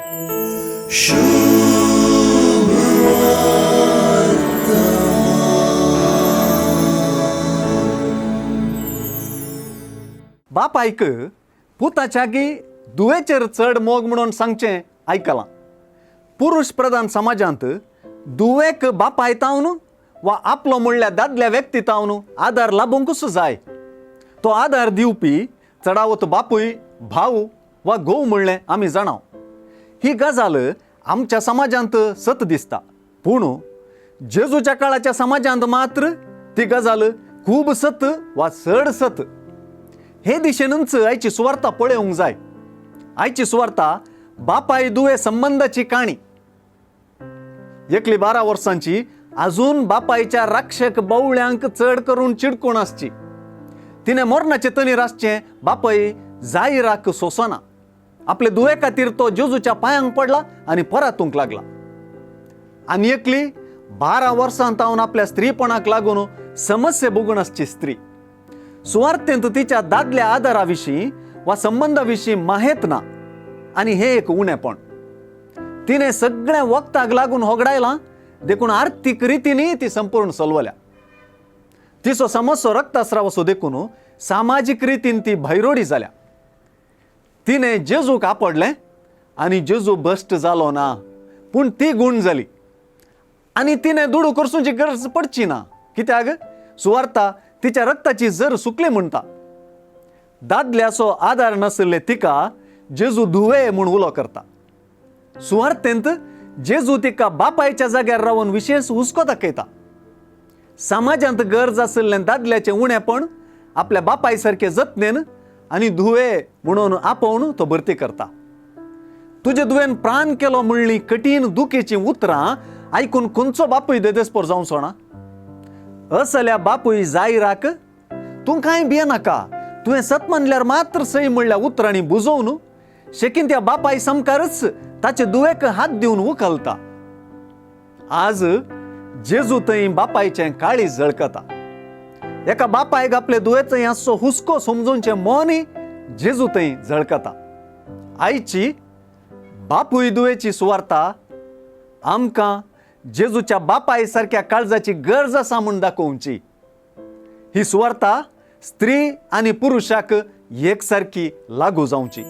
बापायक पुताच्या गी धुवेचेर चड मोग म्हणून सांगचें आयकलां. पुरुश प्रधान समाजांत धुवेक बापाय तावन वा आपलो म्हणल्यार दादल्या व्यक्ती तावन आदार लाबूंकूच जाय. तो आदार दिवपी चडावत बापूय, भाव वा घोव म्हणलें आमी जाणाव. ही गजाल आमच्या समाजांत सत दिसता, पूण जेजूच्या काळाच्या समाजांत मात्र ती गजाल खूब सत वा चड सत. हे दिशेनूच आयची सुवार्ता पळोवंक जाय. आयची सुवार्ता बापाय दुवे संबंदाची काणी. एकली 12 वर्सांची अजून बापायच्या राक्षक बावळ्यांक चड करून चिडकून आसची. तिणें मरणाचे तणीर आसचें बापाय जायराक सोंसना. आपले दुवे खातीर तो जेजूच्या पांयांक पडला आनी परतूंक लागला. आनी एकली 12 वर्सां तावन आपल्या स्त्रीपणाक लागून समस्या भोगून आसची स्त्री सुवार्थेंत तिच्या दादल्या आदारा विशीं वा संबंदा विशीं माहेत ना आनी हें एक उणेपण. तिणें सगळें वखदाक लागून होगडायलां देखून आर्थीक रितीनय ती संपूर्ण सलवल्या. तिचो समस्यो रक्तस्राव असो देखून सामाजीक रितीन ती भैरोडी जाल्या. तिणें जेजूक आपडलें आनी जेजू भश्ट जालो ना, पूण ती गूण जाली आनी तिणें दुडू करसूची गरज पडची ना. कित्याक सुवार्ता तिच्या रक्ताची जर सुकली म्हणटा. दादल्याचो आदार नाशिल्ले तिका जेजू धुवे म्हूण उलो करता. सुवार्थेंत जेजू तिका बापायच्या जाग्यार रावन विशेश हुस्को दाखयता. समाजांत गरज आशिल्लें दादल्याचें उणेपण आपल्या बापाय सारके जतनेन आनी धुवे म्हणून आपोवन तो भरती करता. तुजे धुवेन प्राण केलो म्हणली कठीण दुखेचीं उतरां आयकून खंयचो बापूय देदेस्पोर जावचो ना? असल्या बापूय जायराक तूं कांय भियेनाका, तुवें सत मानल्यार मात्र सय म्हणल्या उतरांनी बुजोवन शेकीन त्या बापाय सामकारच ताचे दुवेक हात दिवन उखलता. आज जेजू थंय बापायचें काळीज झळकता. एका बापायक आपले दुवेचो आसचो हुस्को समजूनचें मनय जेजू थंय झळकता. आयची बापूय दुवेची सुवार्ता आमकां जेजूच्या बापाय सारक्या काळजाची गरज आसा म्हूण दाखोवची. ही सुवार्ता स्त्री आनी पुरुशाक एकसारकी लागू जावची.